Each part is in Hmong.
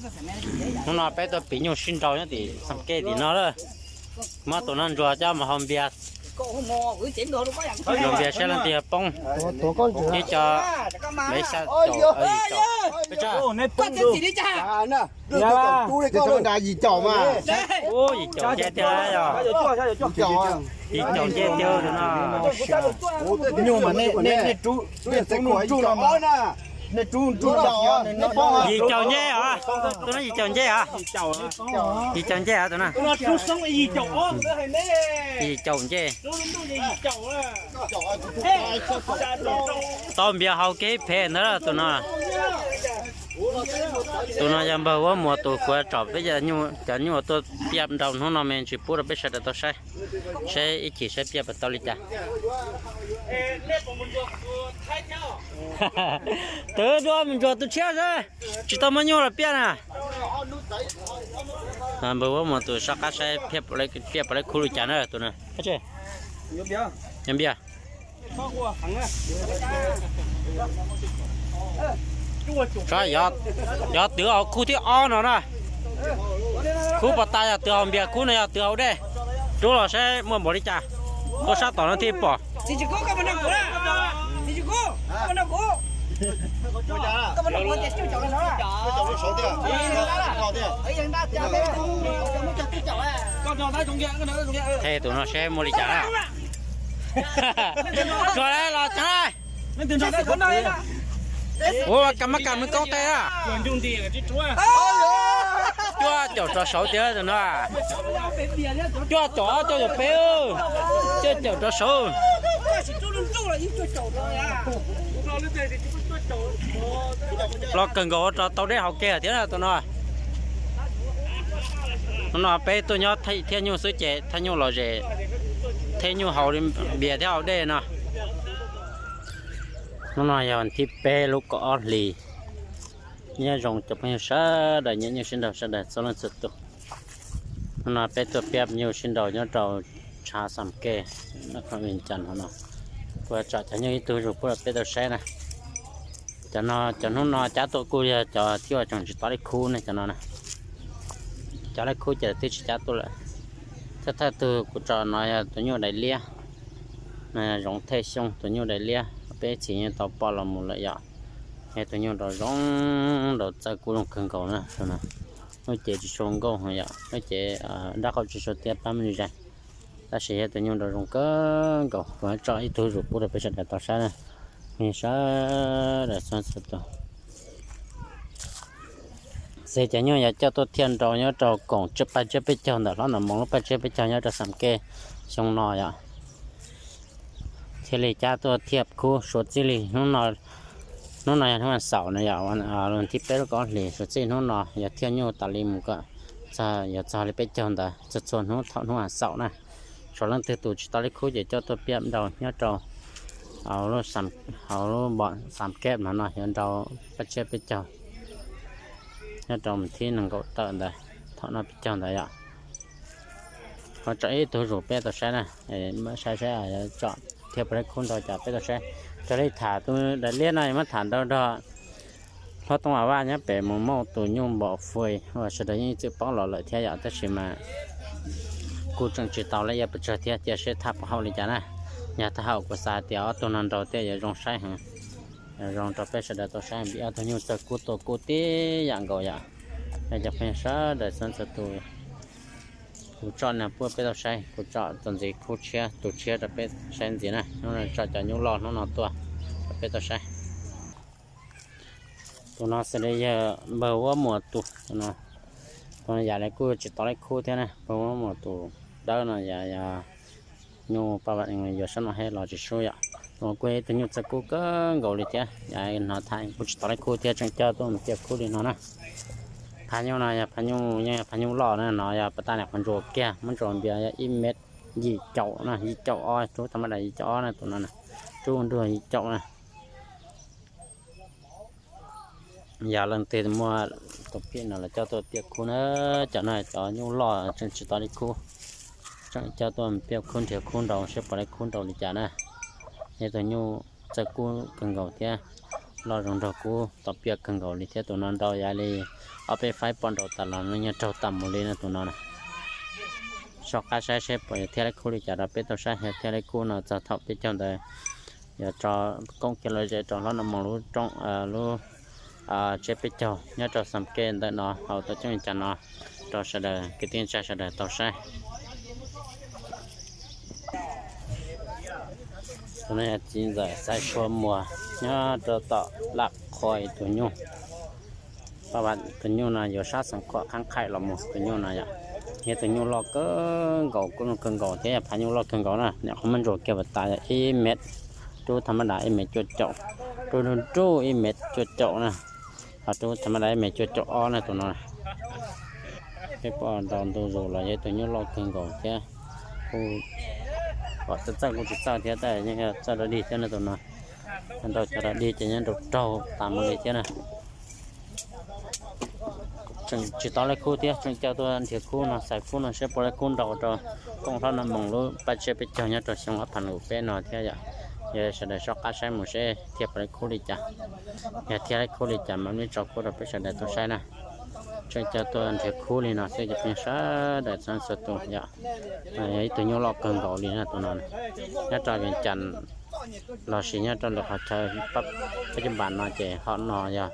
Hnub no peb tuaj piv nyuj sib nraus nyob tim xam kej tim no lawm. Muab tus no ntsuag coj mus haus npias, haus npias saib leej twg yog poob. Ib co, peb xya caum, yim caum. Yim caum nce tiag yog. Yim caum nce tiag no. Nyuj mas nej, nej rub, nej rub nruj no, nej rub nruj no. Yim caum nce os, tus no yim caum nce os. Yim caum nce os tus no. Yim caum nce. Tau npias haus kev phem ntawd tus no. Tus no yog npawg Huab Muas tus kuv tsom peb cov nyuj tuaj piaj nraus hnub no me ntsis pub rau peb sawv daws tau saib, saib ib chim saib piaj puas tau li cas. Twb dua mus ntsuag tus tshiab xwb, tsis tau muaj nyuj los piaj na. Npawg Huab Muas tus soj qab saib piaj puas laib khub li cas na tus no. Npias. Yog twv hauv khub thib ob no na. Khub pas tas yog twv hauv npias, khub no yog twv hauv dej. Rub los saib muaj npaum li cas, tuaj sab tom no thiaj pom. Qhia tus no seb muaj li cas na. Tsuas los tsev, ua kas mab kas mws kaub teg na. Cuaj caum rov saud tiag tus no. Cuaj caum ob, cuaj caum peb, cuaj caum rov saud. Los kawg nkaus ua rau tau dej haus kiag thiab na tus no. Hnub no peb tuaj nyob thiaj nyuj xwb ces thiaj nyuj lom zem, thiaj nyuj haus li npias thiab haus dej no. Hnub no yog thib peb lub kaum ob hlis. Nyob zoo cov phooj ywg sawv daws, nyiam nyuj sib nraus sawv daws txhua leej txhua tus. Hnub no peb tuaj piaj nyuj sib nraus nyob rau tshav Xam Kej, nab khoom Vias Cas no. Kuv tsom cov nyuj ib tug zuj zus pub rau peb tau saib na. Cov no, cov hnub no cab tuaj kuj yog cov thiaj ua tseem tsis tau li khub ne cov no na. Cov li khub ces twb tsis cab tuaj lawm. Thawj thawj tug kuv tsom no yog tus nyuj daim liab, zoov thej xyoo tus nyuj daim liab, peb txhis yeej tau poj los mus lawm yom. Yog tus nyuj nraum zoov nraum txawj kub zoo kawg nkaus na. Lub cev tsis tshua nkauj yom, lub cev nrab qaum tsis tshua tiav pab me zais, tab sis yog tus nyuj nraum zoo kawg nkaus. Kuv tsom ib tug zuj zus pub rau peb sawv daws tau saib na, sawv daws txhua txhua tus. Xws cov nyuj yog coj tuaj thiaj nraus nyob rau koom tsiab paj tsiab peb caug ntawm hlob Nom Moos lub paj tsiab peb caug nyob rau Xam Kej xyoo no yom. Thiaj li cab tuaj thiaj khub suav txij li hnub no, hnub no yog hnub vas xaum na yom, thib peb lub kaum ob hlis, suav txij hnub no yog thiaj nyuj tas li mus kom txog, yuav txog li peb caug ntawd txhua txhua hnub thaum hnub vas xaum na. Tsuas leej twg tus tsis tau li khub ces coj tuaj piaj nraus nyob rau hauv lub Xam Kej no no, yuav nraus paj tsiab peb caug nyob rau thib nees nkaum tawm ntawd, thaum no peb caug ntawd yom. Ho tsom ib tug zuj zus peb tau saib na, saib saib tsom thiaj puas li khub nraus cas peb tau saib. Raws li tham tus daim liab no muab tham nrau nrog hlob Tooj Vam Vaj nyob pem mus muaj tus nyuj npom fua uas sawv daws yeej txwm paub los lawm thiab yom, tab sis mas kuj tseem tsis tau lawm ib yam pes tsawg thiab, cia seb tham puas haum li cas na. Yog tham haum kuv xav tias ob tug no nraus tej yuav zoo saib heev, zoo rau peb sawv daws tau saib vim ob tug nyuj txawj kub tua kub tib yam nkaus yom. Cov phooj ywg sawv daws txhua txhua tus, kuv tsom no pub peb tau saib, kuv tsom txuas ntxiv khub tshiab tus tshiab rau peb saib ntxiv na. Hnub no tsom cov nyuj loj hnub no tuaj rau peb tau saib. Tus no xws li yog npawg Huab Muas tus, tus no yam li kuj tsis tau li khub thiab na, npawg Huab Muas tus dawb no yog nyuj paj yuav sab no he los tsis sub yom. Tus no kuj yog ib tug nyuj txawj kub kawg nkaus li thiab, yam hnov tham kuj tsis tau li khub thiab tseem coj tuaj mus piaj khub li no na. Phaj nyuj no yog phaj nyuj, yeej yog phaj nyuj loj na, no yog pas tas niam qhov ntsuas kiag muab ntsuas npias yog ib mev yim caum na, yim caum ob, rub tau maj dam yim caum ob na tus no na, rub nruag yim caum na. Yog leej twg muaj tus phim no los coj tuaj piaj khub na, cov no cov nyuj loj tseem tsis tau li khub, tseem coj tuaj piaj khub nrhiav khub nraus seb puas li khub nraus li cas na. Yog tus nyuj txawj kub kawg nkaus thiab, Loj zoo nraug kub tau piam kawg nkaus li thiab. Tus no nrau yav li ob peb faib poj nraud tas los no yeej raug tas mus li no tus no na. Soj qab saib seb puas thiaj li khub li cas rau peb tau saib. Yog thiaj li khub no txog thaum peb caug ntawd yuav tso koom kiag los zem rau hlob Nom Moos lub rooj, lub tsiab peb caug nyob rau Xam Kej ntawm no hauv tau coob cas no rau sawv daws kwv tij neej tsa sawv daws tau saib. Tus no yog txiv ntxawm Xaiv Sua Muas nyob rau tom Laj Qhua tus nyuj. Tus nyuj no yuav sab Xeev Khuam Qhab Qhaim los mus tus nyuj no yom. Yog tus nyuj loj kawg nkaus, kub kawg nkaus thiab yog phav nyuj loj kawg nkaus na. Nyuam qhuav muab ntsuas kiag pas tas yog ib mev, rub tham ma das ib mev cuaj caum, rub nruj nruj ib mev cuaj caum na, ho rub tham ma das ib mev cuaj caum ob na tus no. Peb pom nrau ntu zus los yog ib tug nyuj loj kawg nkaus thiab. Kuj pom txawj txawj kuj tsis txawj thiab tab sis yeej yog txawj dog dig thiab no tus no. Nrau cov dog dig ces nyob nrau raug tas mus li thiab na. Tseem tsis tau laij khub thiab, tseem coj tuaj nrhiav khub no, xaiv khub no seb puas laij khub nrau rau koom hlob Nom Moos lub pab tsiab peb caug nyob rau xyoo ob phav nees nkaum peb no thiab yom. Yog sawv daws soj qab saib mus seb thiaj puas laij khub li cas. Yog thiaj laij khub li cas mas mam li tso khub rau peb sawv daws tau saib na. Tseem coj tuaj nrhiav khub li no xwb ces peb sawv daws txhua txhua tus yom. Yog ib tug nyuj loj kawg nkaus li na tus no. Nyob rau Vias Cas lossis nyob rau lwm qhov chaw pab cov npam no ces hom no yog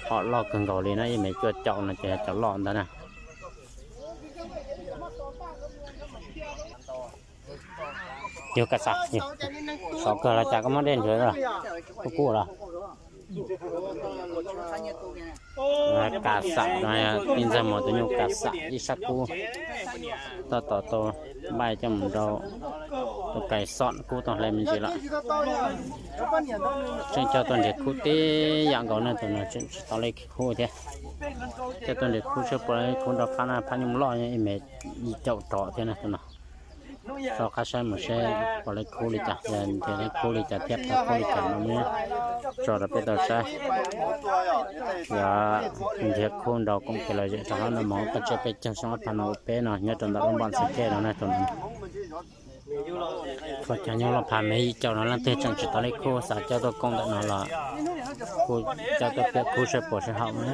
hom loj kawg nkaus li na, ib mev cuaj caum no ces yog cov loj ntawd na. Yog kas xam, sov kawg los cas koj muab dej nrhiav kuj kub los. Kas xam no yog tij ntxawg mas tus nyuj kas xam ib sab kub, tab tom tau npaij coj mus rau tus kais xom kub tau hle me ntsis lawm. Tseem coj tuaj nrhiav khub tib yam nkaus na tus no, tseem tsis tau laij khub thiab. Coj tuaj nrhiav khub seb puas laij khub nrau phab na, phab nyuj loj ib mev yim caum rov thiab na tus no. Soj qab saib mus seb puas laij khub li cas, yog nrhiav laij khub li cas thiab tau khub li cas no mam tso rau peb tau saib. Yog nrhiav khub nrau koom kiag los zem rau hlob Nom Moos pab tsiab peb caug xyoo ob phav nees nkaum peb no nyob rau ntawm lub npam Xeev Kej no na tus no. Kho cov nyuj loj phab mev yim caum no leej twg tseem tsis tau laij khub xav coj tuaj koom ntawm no los kuj coj tuaj piam khub seb puas sib haum na.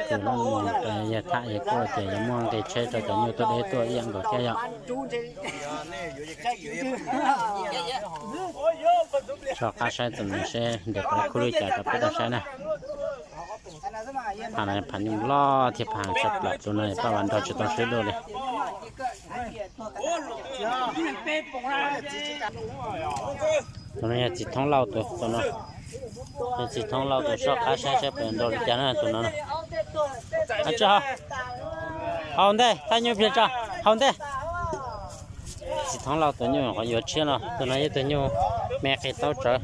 Kws lub mus yog tham yog kuj ces yog muaj nqi tsheb rau cov nyuj tuaj deb tuaj ib yam nkaus thiab yom. Soj qab saib txuas mus seb nrhiav puas laij khub li cas rau peb tau saib na. Phab no phab nyuj loj thiab phab tshaj plaws, tus no paj vas nrau tsis tau swb dua li. Tus no yog txiv Thoob Lauj tus, tus no yog txiv Thoob Lauj tus, soj qab saib saib puas nrau li cas na tus no. Tsis haus, haus ntej, thaj nyuj pliag tso, haus ntej. Txiv Thoob Lauj tus nyuj qhov yuav tshiab no, tus no yog tus nyuj me qis taub tsawv,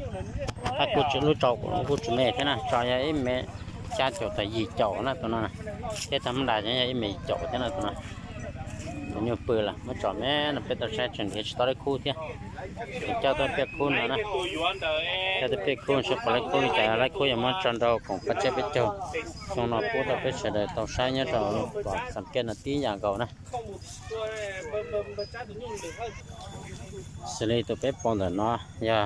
hab kuj tsis lub tsau kuj tsis me thiab na, tsau yog ib mev xya caum tawm yim caum na tus no, thiab tag mab das yog ib mev yim caum thiab na tus no. Tus nyuj pw lawm, muab tso me no peb tau saib tseem nrhiav tsis tau laij khub thiab. Tseem coj tuaj piaj khub no na, coj tuaj piaj khub seb puas laij khub li cas, laij khub yog muab tso nrau koom pab tsiab peb caug xyoo no pub rau peb sawv daws tau saib nyob rau pom Xam Kej no tib yam nkaus na. Xws li tus peb pom ntawm no yog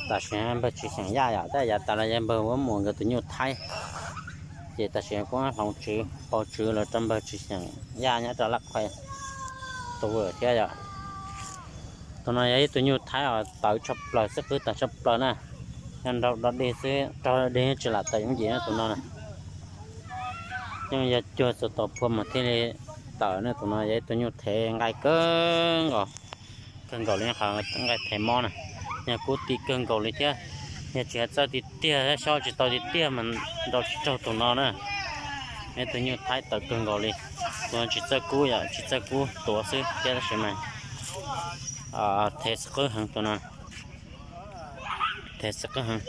tam sim no npawg Tswv Xyeem Yaj yom, tab yav tas los yog npawg Huab Muas nkawd tus nyuj Thaib, ces tam sim no kuj hloov tswv, pauv tswv los rau npawg Tswv Xyeem Yaj nyob rau Laj Qhua tus vwm thiab yom. Tus no yog ib tug nyuj Thaib os, tawv tshaj plaws xwb, qwb tawv tshaj plaws na. Nyob nrau dog dig xwb, raug dog dig tsis lam tawm yoov yim na tus no na. Yeej yog cuag txog tau phua mas thiaj li tawm na, tus no yog ib tug nyuj thev nqaij kawg nkaus, kawg nkaus li qhov nqaij thev mob na. Yog kub ti kawg nkaus li thiab, yog tsis yog txawj tiag tiag, xyob tsis tau tiag tiag mas nrau tsis raug tus no na. Yog ib tug nyuj Thaib tawv kawg nkaus li. Tus no tsis txawj kub yom, tsis txawj kub tuav xwb thiab tab sis mas thev xwb qwb heev tus no. Thev xwb qwb heev.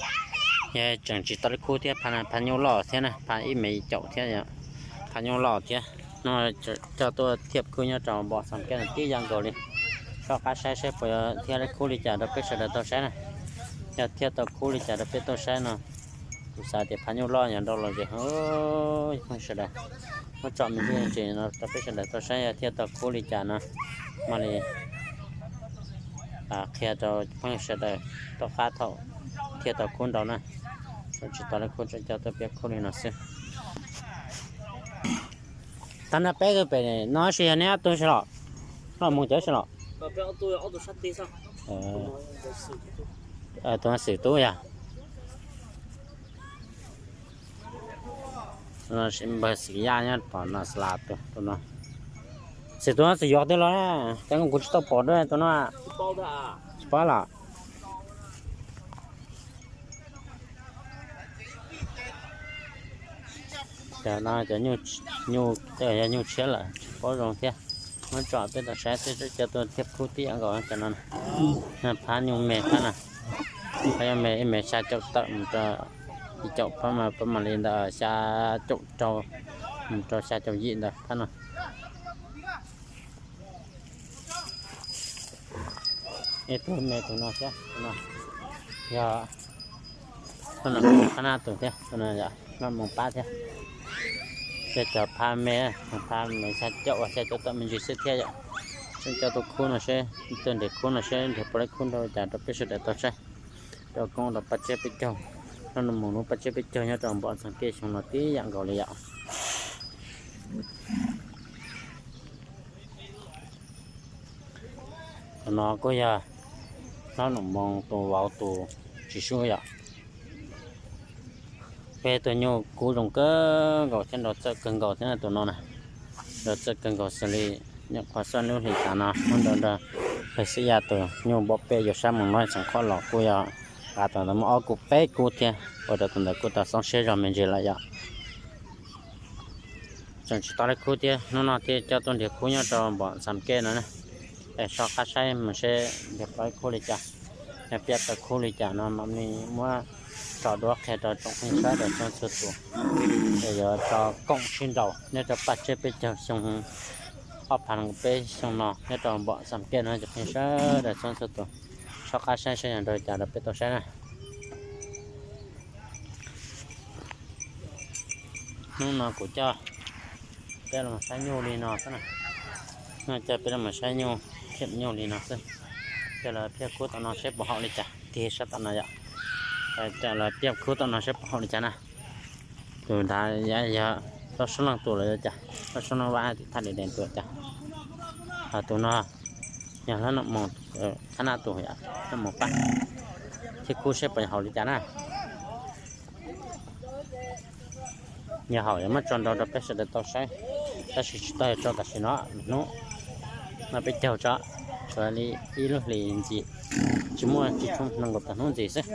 Yog tseem tsis tau laij khub thiab, phaj nyuj loj thiab na, phaj ib mev caum thiab, phaj nyuj loj thiab. No coj tuaj thiaj khub nyob rau npam Xam Kej no tib yam nkaus li. Soj qab saib saib puas thiaj laij khub li cas rau peb sawv daws tau saib na. Yog thiaj tau khub li cas rau peb tau saib no, kuv xav tias phaj nyuj loj yog nrau los zem heev, phooj ywg sawv daws. Muab tsom me ntsis no rau peb sawv daws tau saib, yog thiaj tau khub li cas no mam li qhia rau phooj ywg sawv daws rau qab thaum thiaj tau khub nrau na. Tsis tau li khub, tseem coj tuaj piav khub li no xwb. Tag nrho peb tug pem no sis yog neb ob tug sib los, los mus cov sib los? Tus no Xwm Tub yog. Npawg Xwm Yaj nyob tom no xwb tus no. Xwm tus no txawm yuav twg los na? Cas kuv tsis tau pom dua tus no. Tsis paub los. Cov no cov nyuj, tej yog nyuj tshiab lawm tsis paub zoo thiab. Muab tso peb tau saib xwb, coj tuaj thiab khub tib yam nkaus cov no. Phab nyuj me phab no, phab nyuj me ib me xya caum tawm mus rau ib caum phab mas pab mam li ntawm xya caum rau mus rau xya caum yim ntawd phab no. Ib tug me tus no thiab, tus no yog phab nab tus thiab, tus no yog noj moo pab thiab. Ces cov phab me, phab me xya caum, xya caum tawm me ntsis xwb thiab yom. Tseem coj tuaj khub no seb, tuaj nrhiav khub no seb nrhiav puas laib khub nrau cas rau peb sawv daws tau saib. Rau koob rau paj tsiab peb caug, noj moo hnub paj tsiab peb caug nyob rau npom ntxeev kej xyoo no tib yam nkaus li yom. Tus no kuj yog hlob Nom Moo tus vauv tus tsis sub yom. Peb tus nyuj kub zoo kawg nkaus thiab nrau txawj kawg nkaus thiab tus no na. Nrau txawj kawg nkaus xws li nyuam qhuav xoj lub hlis tas no muab nrau nrog Pheej Xwb Yaj tus nyuj npom peb yuav sab mus no txeev qhov los kuj yog nqa tus ntawd muaj ob kub peb kub thiab ua rau tus ntawd kuj tau xoob siab zog me ntsis lawm yom. Tseem tsis tau laib khub thiab, hnub no thiaj coj tuaj nrhiav khub nyob rau npom ntxeev kej no na. Es soj qab saib mus seb nrhiav tau ib khub li cas, yog piav tau khub li cas no mam li muab tso duab qhia rau tsoom phooj ywg sawv daws txhua txhua tus. Es yuav tso koom sib nraus nyob rau paj tsiab peb caug xyoo ob phav nees nkaum peb xyoo no nyob rau npom ntxeev kej no cov phooj ywg sawv daws txhua txhua tus. Soj qab saib saib yog nrau li cas rau peb tau saib na. Hnub no kuv coj peb los saib nyuj li no xwb na. Hnub no coj peb los saib nyuj, phiaj nyuj li no xwb. Coj los phiaj khub tom no seb puas haum li cas, tig sab tom no yom. Coj los phiaj khub tom no seb puas haum li cas na. Tus nrad yog Toj Suab Leej tus los yog cas, Toj Suab Leej Vaj tim thaj li dees tus cas. Ho tus no yog hlob Nom Moo, thab nab tus yom, Nom Moo pab. Phiaj khub seb puas haum li cas na. Yog haum yuav muab tso nrau rau peb sawv daws tau saib, tab sis tsis tau yuav tso tam sim no, hnub no peb caug tso, tshuav li ib lub hlis ntxiv, tsis muaj tsis tshua nees nkaum tawm hnub ntxiv xwb.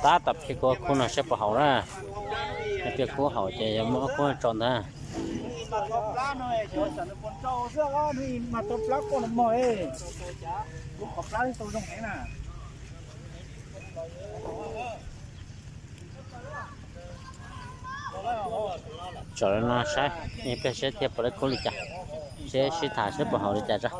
Tab tom phiaj khub no seb puas haum na. Phiaj khub haum ces yuav muab khub tso ntag. Tso no saib, ib pliag seb thiaj puas laib khub li cas, seb sib tham seb puas haum li cas tso.